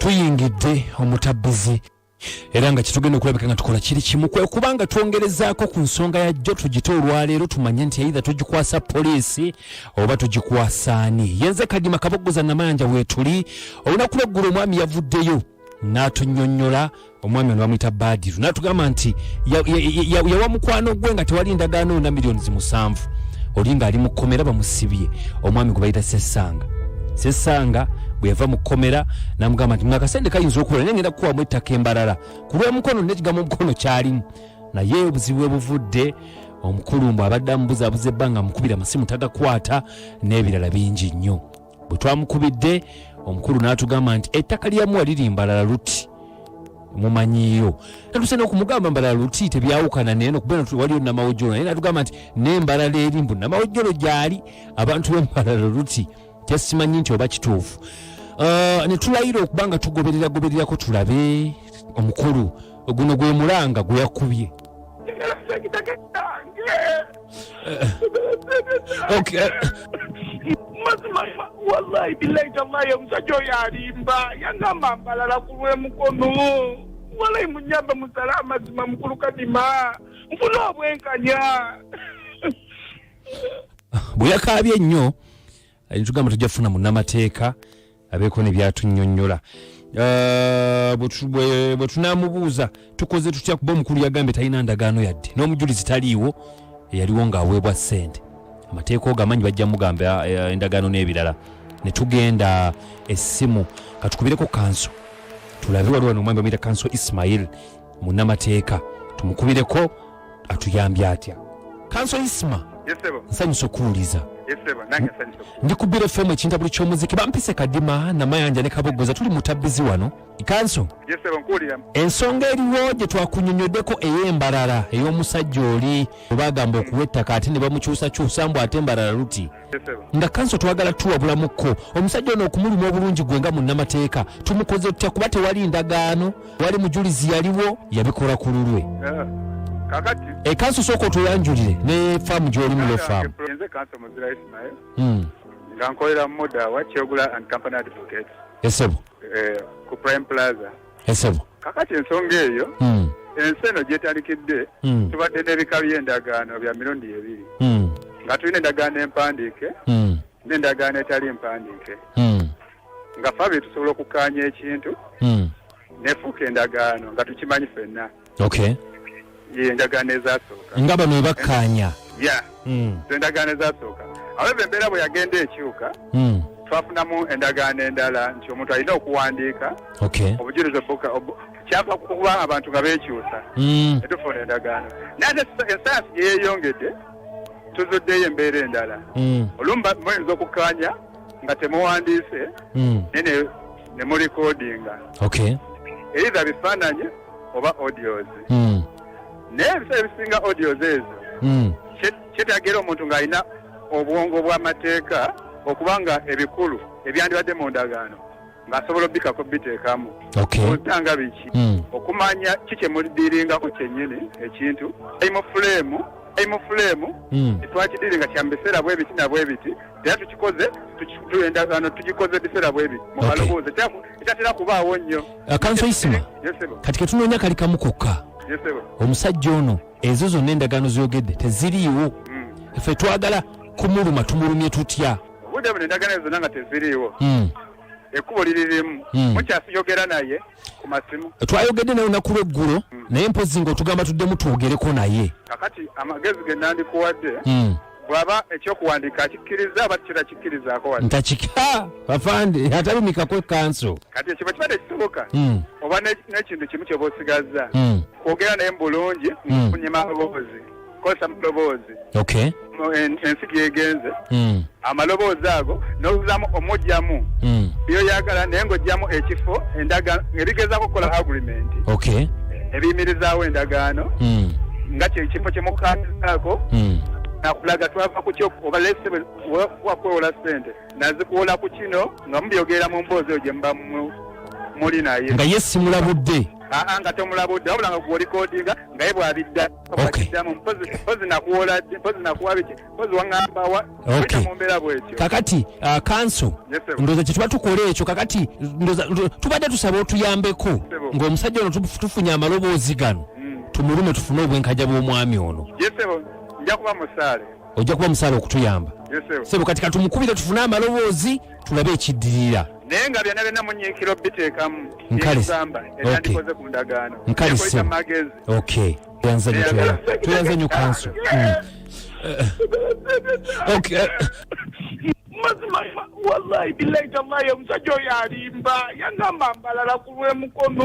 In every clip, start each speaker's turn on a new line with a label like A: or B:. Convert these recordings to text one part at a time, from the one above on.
A: Tuyingidde omutabbizi era nga kyetugenda okulabika nga tukola kiri kimu, kwe kuba nga twongerezaako ku nsonga ya jjo, tugite olwaleero tumanye nti eitha tugikwasa poliisi oba tugikwasa ani. Yenze Kadima Kaboggoza Namayanja, weetuli olunaku lweggulo. Omwami yavuddeyo n'atunyonnyola. Omwami ono bamuyita Badiru, n'atugamba nti yawa mukwano gwe nga tewali ndagaano yonna miliyoni 7, oli ng'ali mu kkomera bamusibye, omwami gwe bayita Sessanga. Sessanga bwe yava mu kkomera n'amugamba nti akasente kayinza okukola, naye ngenda kukuwamu ettaka embalala ku lw'omukono, n'ekigambo omukono kyalimu. Naye obuzibu bwe buvudde, omukulu mbu abadde amubuzaabuza ebbanga, amukubira amasimu tagakwata n'ebirala bingi nnyo. Bwe twamukubidde, omukulu n'atugamba nti ettaka lyamuwa liri Mbalala Luti, mumanyiiyo. Natuse n'okumugamba Mbalala Luti tebyawukana neeno, kuba waliyo Namawojjolo, naye natugamba nti n'Embalala eri mbu Namawojjolo gyali, abantu b'Embalala Luti. Kyesimanyi nti oba kituufu. Ne tulayira okuba nga tugoberera gobererako tulabe omukulu guno gwe mulanga gwe yakubye. Okay.
B: Mazima, wallahi billahi tallahi, omusajja oyo alimba. Yangamba Mbalala ku lw'emukono. Wallahi, munyambe musale amazima. Mukulu Kadima, nfuna obwenkanya.
A: Bwe yakaabye ennyo, netugamba tujja kufuna munnamateeka abeeko ne byatunnyonnyola. Bwe tunaamubuuza tukoze tutya, kuba omukulu yagambye talina ndagaano yadde n'omujulizi taliiwo eyaliwo ng'aweebwa ssente. Amateeka ogamanyi, bajja mugamba endagaano n'ebirala. Ne tugenda essimu, katukubireko kanso tulabe. Waliwo wano omwami bamuyita Kanso Ismail, munnamateeka, tumukubireko atuyambye atya. Kanso Isma?
C: Yes, sebo.
A: Nsanyusa okuwuliza.
C: Yes, sebo. Nange nsanyusa.
A: Ndi ku Biro FM, ekintabuli ky'omuziki. Bampise Kadima Namayanja ne Kaboggoza, tuli mutabbizi wano. Kanso?
C: Yes, sebo, nkuwulira.
A: Ensonga eriwo gye twakunyonyoddeko ey'Embalala, ey'omusajja oli bwe bagamba okuwa ettaka ate ne bamukyusakyusa mbu ate Embalala Luti.
C: Yes, sebo.
A: Nga kanso twagala tuwabulamukko omusajja ono okumuluma obulungi, gwe nga munnamateeka tumukoze tutya? Kuba tewali ndagaano, wali mujulizi yaliwo, yabikola ku lulwe.
C: Kakati
A: Ekanso, sooka otweyanjulire ne firm gy'oli mu, law firm.
C: Nze Kanso Muzira Ismail, nga nkolera muda wa Kyogula and Company Advocates.
A: Esebo.
C: Ku Prime Plaza.
A: Esebo.
C: Kakati ensonga eyo, ensi eno gyetandikidde, tubadde n'ebika by'endagaano bya mirundi ebiri, nga tulina endagaano empandiike n'endagaano etali mpandiike, nga fe abiri tusobola okukkaanya ekintu nefuuka endagaano nga tukimanyi ffenna. Ye endagaano ezasooka.
A: Nga bano webakkaanya.
C: Ya, endagaano ezasooka. However, embeera bwe yagenda ekyuka, twafunamu endagaano endala nti omuntu alina okuwandiika obujulizi kyava ku kuba abantu nga beekyusa, netufuna endagaano. Naye ate esayansi gye yeeyongedde, tuzuddeyo embeera endala. Olumu muyinza okukkaanya nga temuwandiise, naye ne murecordinga, either bifaananyi oba audios. Naye ebiseera ebisinga audios ezo kyetagera omuntu ng'alina obwongo bw'amateeka okuba nga ebikulu ebyandibadde mu ndagaano ng'asobola obikako biteekamu. Otanga biki? Okumanya ki kye mudiringako kyennyini, ekintu time frame, time frame. Twakidiringa kya mu biseera bwe biti na bwe biti, era tukikoze endagaano tugikoze biseera bwe biti mu maloboozi. Ekyatera kubaawo nnyo.
A: Kanso Isima?
C: Yes, sebo.
A: Kati ketunoonya kali kamu kokka.
C: Yes, sebo.
A: Omusajja ono, ezo zonna endagaano z'oyogedde teziriiwo. Ffe twagala kumuluma, tumulumye tutya?
C: Obudde buno endagaano ezo zonna nga teziriiwo, ekkubo liri limu. Mukyasiyogera naye ku masimu?
A: Twayogedde naye olunaku lweggulo, naye mpozi ng'otugamba tuddemu twogereko naye.
C: Kakati amagezi ge nandikuwadde, bw'aba ekyokuwandiika akikkiriza aba kirakikkirizaako wadde?
A: Ntakika bafande atalumikako ekanso.
C: Kati ekyo bwe kibadde kisoboka, oba n'ekintu kimu kyoba osigazza, kwogera naye mu bulungi, kunyima maloboozi, kozesa maloboozi. Ensi gyegenze, amaloboozi ago n'ozaamu omugyamu byoyagala, naye ng'oggyamu ekifo endagaano ebigezaako okukola agreement, ebiyimirizaawo endagaano, nga kyekifo kyemukaanizaako, nakulaga twava ku kyo, oba lese wakwewola ssente nazikuwola ku kino, nga mubyogera mu mboozi eyo gye muba muli naye.
A: Nga ye simulabudde.
C: Aa, nga tomulabudde, wabula nga gw'olikodinga nga ye bw'abidda bw'akiddamu, mpozi nakuwola ddi, mpozi nakuwa biki, mpozi waŋŋamba wa. Oyita mu mbeera bw'etyo.
A: Kakati kanso,
C: Yes, sir.
A: ndowooza kyetuba tukola ekyo. Kakati ndowooza tubadde tusaba otuyambeko ng'omusajja ono tufunye amaloboozi gano, tumulume tufune obwenkanya bw'omwami ono.
C: Yes, ssebo, nja kuba musaale.
A: Ojja kuba musaale okutuyamba.
C: Yes, ssebo.
A: Ssebo, kati katumukubire tufune amaloboozi tulabe ekiddirira.
C: Naye nga byonna byonna munyiikira obiteekamu.
A: Nkale.
C: Byekugamba ebyandikoze ku ndagaano.
A: Nkale,
C: Ekolesa
A: ssebo.
C: magezi.
A: Okay, tweyanza nnyo, tweyanza nnyo kanso. Okay.
B: Mazima, wallahi billahi tallahi, omusajja oyo alimba. Yangamba mbalala ku lw'emukono.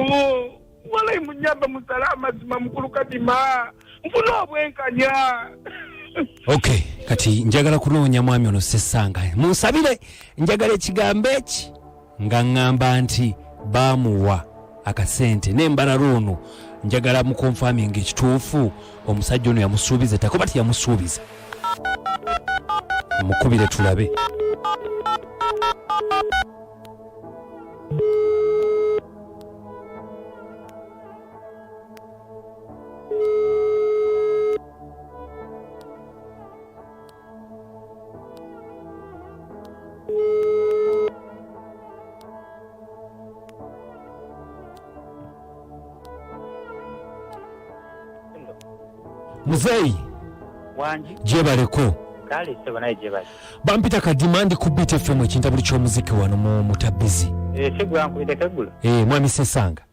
B: Wallahi munyambe musale amazima, mukulu Kadima, nfune obwenkanya.
A: Okay, kati njagala kunoonya mwami ono Ssessanga, munsabire. Njagala ekigambo eki nga ŋŋamba nti baamuwa akasente n'embalala ono. Njagala mukonfaminga ekituufu, omusajja ono yamusuubiza ettaka oba teyamusuubiza? Mukubire tulabe. Muzeeyi.
D: Wangi.
A: Gyebaleko.
D: Kale ssebo, naye gyebali.
A: Bampita Kadima, ndi ku Beat FM, ekintabuli ky'omuziki wano mu Mutabizi.
D: Si gwe wankubideko eggulo?
A: Mwami Ssessanga.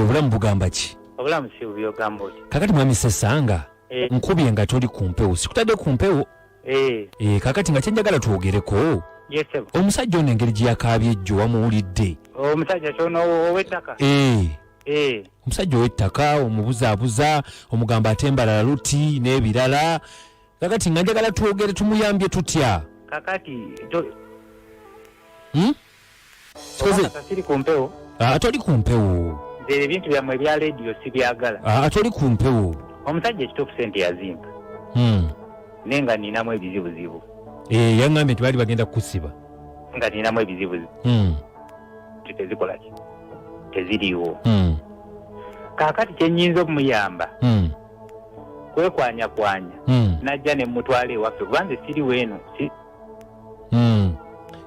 A: Obulamu bugamba ki?
D: Obulamu si bubi, ogamba oti.
A: Kakati mwami Ssessanga, nkubye nga toli ku mpewo, sikutadde ku mpewo. Kakati nga kyenjagala twogereko,
D: Yes, ssebo.
A: omusajja ono engeri gye yakaabye ejjo wamuwulidde?
D: Omusajja kyono ow'ettaka?
A: Omusajja ow'ettaka omubuzaabuza, omugamba ate embalala luti n'ebirala. Kakati nga njagala twogere, tumuyambye tutya?
D: Kakati Obanga siri ku mpewo.
A: Toli ku mpewo.
D: Nze ebintu byammwe ebya leediyo sibyagala.
A: Toli ku mpewo.
D: Omusajja ekituufu sente yazimpa. Naye nga ninamu ebizibuzibu.
A: Yaŋŋambye nti baali bagenda kukusiba.
D: Nga ninamu ebizibuzibu. Tezikola ki? Teziriiwo. Kaakati kye nnyinza okumuyamba, kwekwanyakwanya. Najja ne mutwala ewaffe, kuba nze siriwo eno.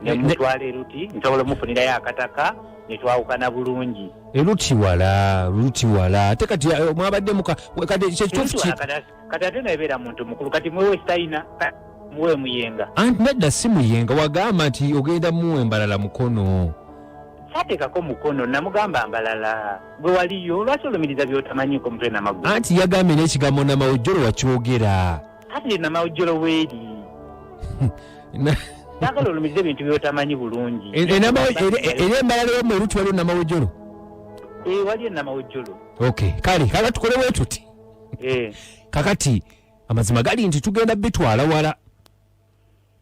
D: Ne mutwala eruti, nsobola omufunirayo akataka ne twawukana bulungi.
A: Eruti wala, luti wala. Ate kati mwabadde muka, kati kyekituufu
D: Eruti wala, kati ate nebeera muntu mukulu, kati muwe Sayina, muwe Muyenga.
A: Anti nedda, si Muyenga, wagamba nti ogenda muwe Mbalala mukono.
D: Saateekako mukono, namugamba Mbalala. Gwe waliyo, lwaki olumiriza by'otamanyiiko mutwe n'amagulu?
A: Anti yagambye n'ekigambo Namawojjolo wakyogera.
D: Ati Namawojjolo weeri. Saagala olumirize ebintu by'otamanyi bulungi.
A: Era Embalala yomu eruti waliwo Namawojjolo?
D: Waliyo Namawojjolo.
A: Okay, kale, kale tukole bwe tuti. Kakati amazima gali nti tugenda bitwala wala.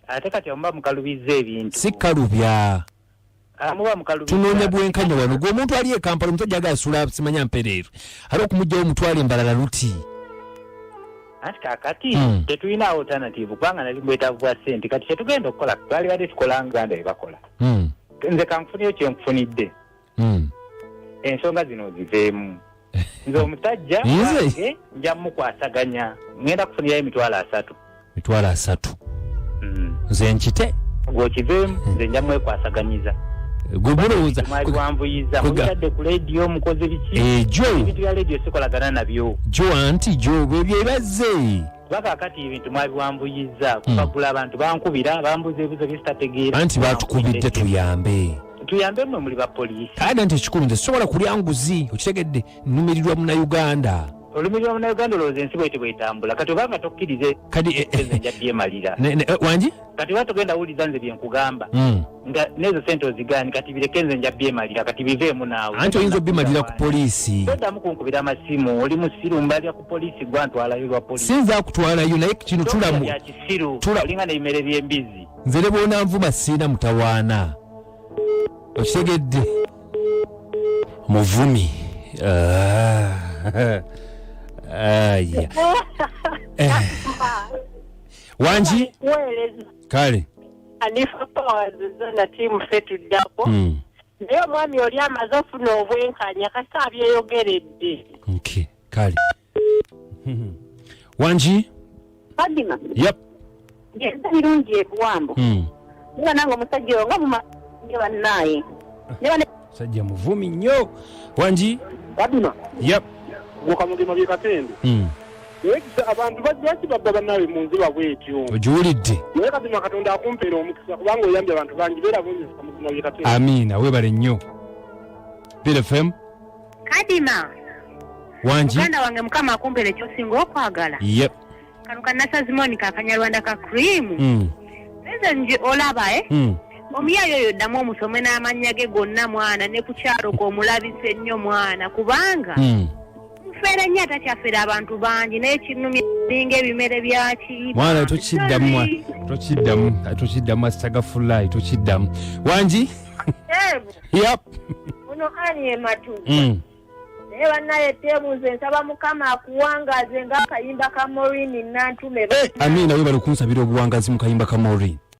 D: Ate kati omuba mukalubizza ebintu.
A: Si kalubya.
D: Muba mukalubizza.
A: Tunoonya bwenkanya wano. Gwe omuntu ali e Kampala, omusajja agala asula simanya mpereerwe. Ate okumugyawo omutwale Embalala luti.
D: Anti kaakati tetulina alternative, kubanga nali bwetaavu bwa ssente. Kati kyetugenda okukola, twali badde tukola nga Uganda bye bakola. Nze kanfuniyo kye nkufunidde. Ensonga zino oziveemu. Nze omusajja
A: Nze?
D: wange nja mukwasaganya. Ngenda kufunirayo 300,000.
A: 300,000. Nze nkite?
D: Gw'okiveemu, nze nja mwekwasaganyiza.
A: Gwe mulowooza
D: Mwali wanvuyiza, mubitadde ku leediyo, mukoze biki?
A: Jo.
D: Ebintu bya leediyo sikolagana nabyo.
A: Jo, anti jo, bwe byebazze.
D: Kuba kaakati ebintu mwabiwanvuyiza, kubagula abantu bankubira, bambuza ebibuzo bye sitategeera.
A: Anti batukubidde tuyambe.
D: Tuyambe mmwe muli ba poliisi.
A: Kale nti ekikulu nze sisobola kulya nguzi, okitegedde, nnumirirwa Munnayuganda.
D: Olumirirwa Munnayuganda, olowooza ensi bw'eti bw'etambula. Kati obanga tokkirize, nze nja byemalira.
A: Wangi?
D: Kati oba togenda wuliriza nze bye nkugamba, nga n'ezo ssente ozigaanyi, kati bireke nze nja byemalira, kati biveemu naawe.
A: Anti oyinza obimalira ku poliisi.
D: Toddamu kunkubira amasimu, oli musiru, mbalya ku poliisi, gwa ntwalayo lwa poliisi.
A: Sinza akutwalayo, naye kino
D: Togenda bya kisiru, olinga n'ebimere by'embizzi.
A: Nze ne bw'onanvuma siina mutawaana. Okitegedde? Muvumi. Aya. Wangi?
E: Weereza.
A: Kale.
E: Anifa Powers zona tiimu ffe tuddako. Naye omwami oli amaze ofuna obwenkanya kasita abyeyogeredde.
A: Okay, kale. Wangi?
F: Kadima.
A: Yep.
F: Ngenza birungi ebuwambo. Niba nange omusajja oyo nga mumanyi bannaaye.
A: Musajja muvumi nnyo. Wangi?
G: Kadima.
A: Yep.
G: Gwe Kamugema bye Katende. Naye kisa abantu lwaki babba bannaabwe mu nziba bwetyo?
A: Ogiwulidde?
G: Naye Kadima Katonda akumpeera omukisa kubanga oyambye abantu bangi beera bulungi Kamugema bye Katende.
A: Amiina, weebale nnyo. Beera FM.
H: Kadima.
A: Wangi?
H: Muganda wange Mukama akumpeere ky'osinga okwagala.
A: Yep.
H: Kano ka Nasazi Monica akanyarwanda ka cream. Nze nje olaba eh? Omuyayi oyo ddamu omusome n'amannya ge gonna mwana ne ku kyalo k'omulabise nnyo mwana kubanga mufeere nnyo atakyafera abantu bangi naye kinnumye binga ebimere byaki.
A: Mwana tokiddamu, tokiddamu, tokiddamu asitagafulayi tokiddamu. Wangi?
I: Teebu.
A: Yep.
I: Ono ani ematu? Naye bannaye Teebu nze nsaba Mukama akuwangaaze ng'akayimba ka Maureen Nantume.
A: Amiina, webale okunsabira obuwangazi mu kayimba ka Maureen.